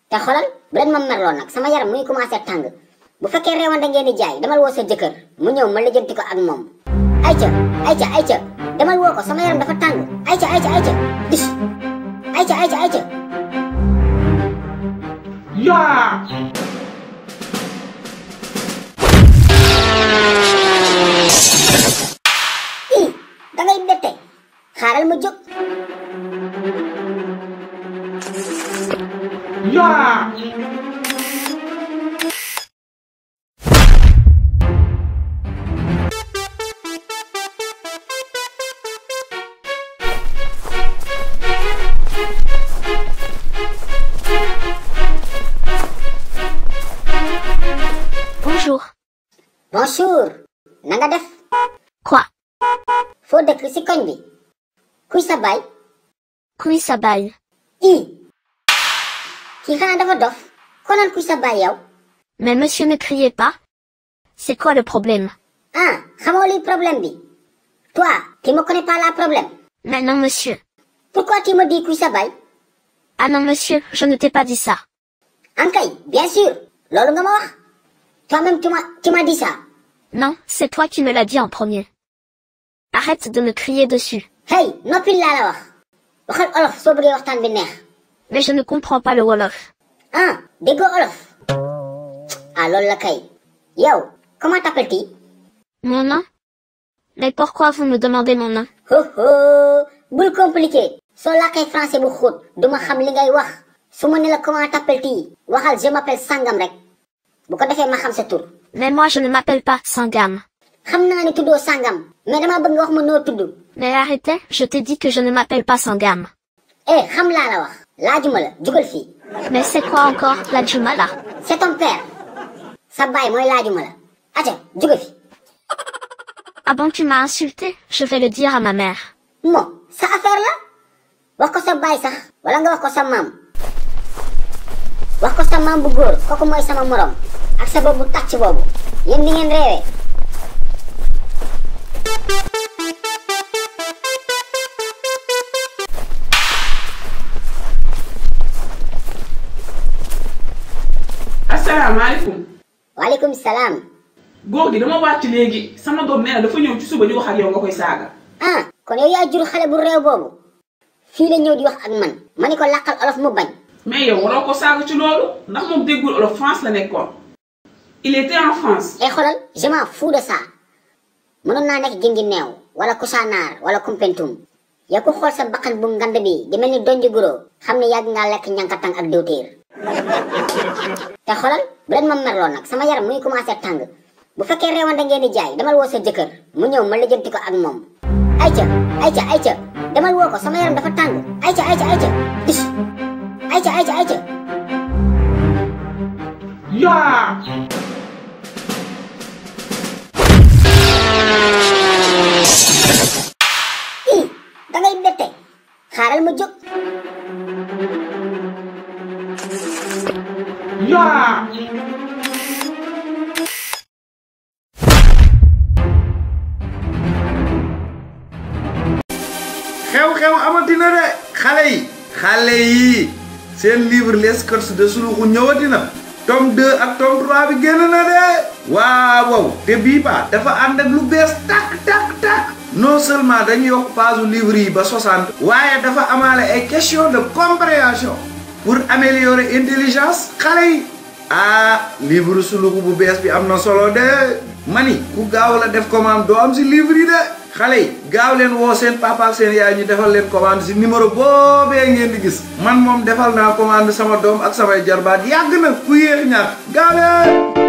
te xolal bu len ma merlo nak sama yaram muy commencé tang bu fekke rewande ngeen di jaay demal wo sa jëkkeur mu ñew ma lejeenti ko ak mom ayca demal wo ko sama yaram dafa tang ayca dis ayca ya da ngay bette xaaral mu jóg ya Bonjour. Nanga def? Quoi? Foo dëkk ci koñ bi? Kuy sa baay? Kuy sa baay? Kii xanaa dafa dof? Konoon kuy sa baay yow? Mais monsieur ne criez pas. C'est quoi le problème? Ah, xamoo luy problème bi? Toi, tu me connais pas la problème? Mais non monsieur. Pourquoi tu me dis kuy sa baay? Ah non monsieur, je ne t'ai pas dit ça. Ankay, bien sûr. Loolu nga ma wax. Toi-même tu m'as dit ça. Non, c'est toi qui me l'as dit en premier. Arrête de me crier dessus. Hey, noppil laa la wax. Waxal olof soo bëggee waxtaan bi neex. Mais je ne comprends pas le wolof. Ah, déggoo olof. Ah, loolu la kay. Yow, comment t'appelles-tu? Mon nom? Mais pourquoi vous me demandez mon nom? Bul compliqué. Soo làkkee français bu xóot, duma xam li ngay wax. Su ma ne la comment t'appelles-tu? Waxal je m'appelle Sangam rek. Bu ko defee ma xam sa tur. Mais moi je ne m'appelle pas Sangam. Xam naa ni tuddoo Sangam, mais dama bëgg nga wax ma noo tudd. Mais arrêtez, je t'ai dit que je ne m'appelle pas Sangam. Xam laa la wax. Laajuma la, jugal fii. Mais c'est quoi encore, la Juma là? C'est ton père. Sa baay mooy laajuma la. Aca, jugal fii. Ah bon, tu m'as insulté? Je vais le dire à ma mère. Mo, sa affaire la. Wax ko sa baay sax, wala nga wax ko sa maam. Wax ko sa maam bu góor, kooku mooy sama morom. Ak sa boobu tàcc boobu. Yéen di ngeen réewee. asalaamaaleykum. Waaleykum salaam. góor gi dama wàcc léegi sama doom nee na dafa ñëw ci suba di wax ak yow nga koy saaga. Ah, kon yow yaa jur xale bu réew boobu. Fii la ñëw di wax ak man. Ma ni ko làkkal olof mu bañ. mais yow waroo ko saaga ci loolu ndax moom déggul olof France la nekkoon. il était en France. Xoolal, je m'en fous de ça. Mënoon naa nekk Gingi Neew wala Kousanaar wala Koumpentoum. Yow ku xool sa bakkan bu ngand bi di mel ni donji guro xam ne yàgg ngaa lekk ñankatang ak diwtiir. Te xoolal, bu leen ma merloo nag sama yaram muy commencé tàng. Bu fekkee rewande ngeen di jaay demal woo sa jëkkër mu ñëw ma lejeenti ko ak moom. Ayca demal woo ko sama yaram dafa tàng. Ayca dis ayca yaa. Da ngay bette xaaral mu jóg. yaa. xew amatina de xale yi seen livre les courses de Suluxu ñëwati na tome 2 ak tome 3 bi génn na de waaw te bii ba dafa ànd ak lu bees tak non seulement dañu yokk page livre yi ba 60 waaye dafa amaale ay question de compréhension pour améliorer intelligence xale yi livre Suluxu bu bees bi am na solo de mani ku gaaw la def commande doo am si livre yi de xale yi gaaw leen woo seen papa ak seen yaay ñu defal leen commande si numéro boobee ngeen di gis man moom defal naa commande sama doom ak samay jarbaat yàgg na ku yéex ñaar gaaw leen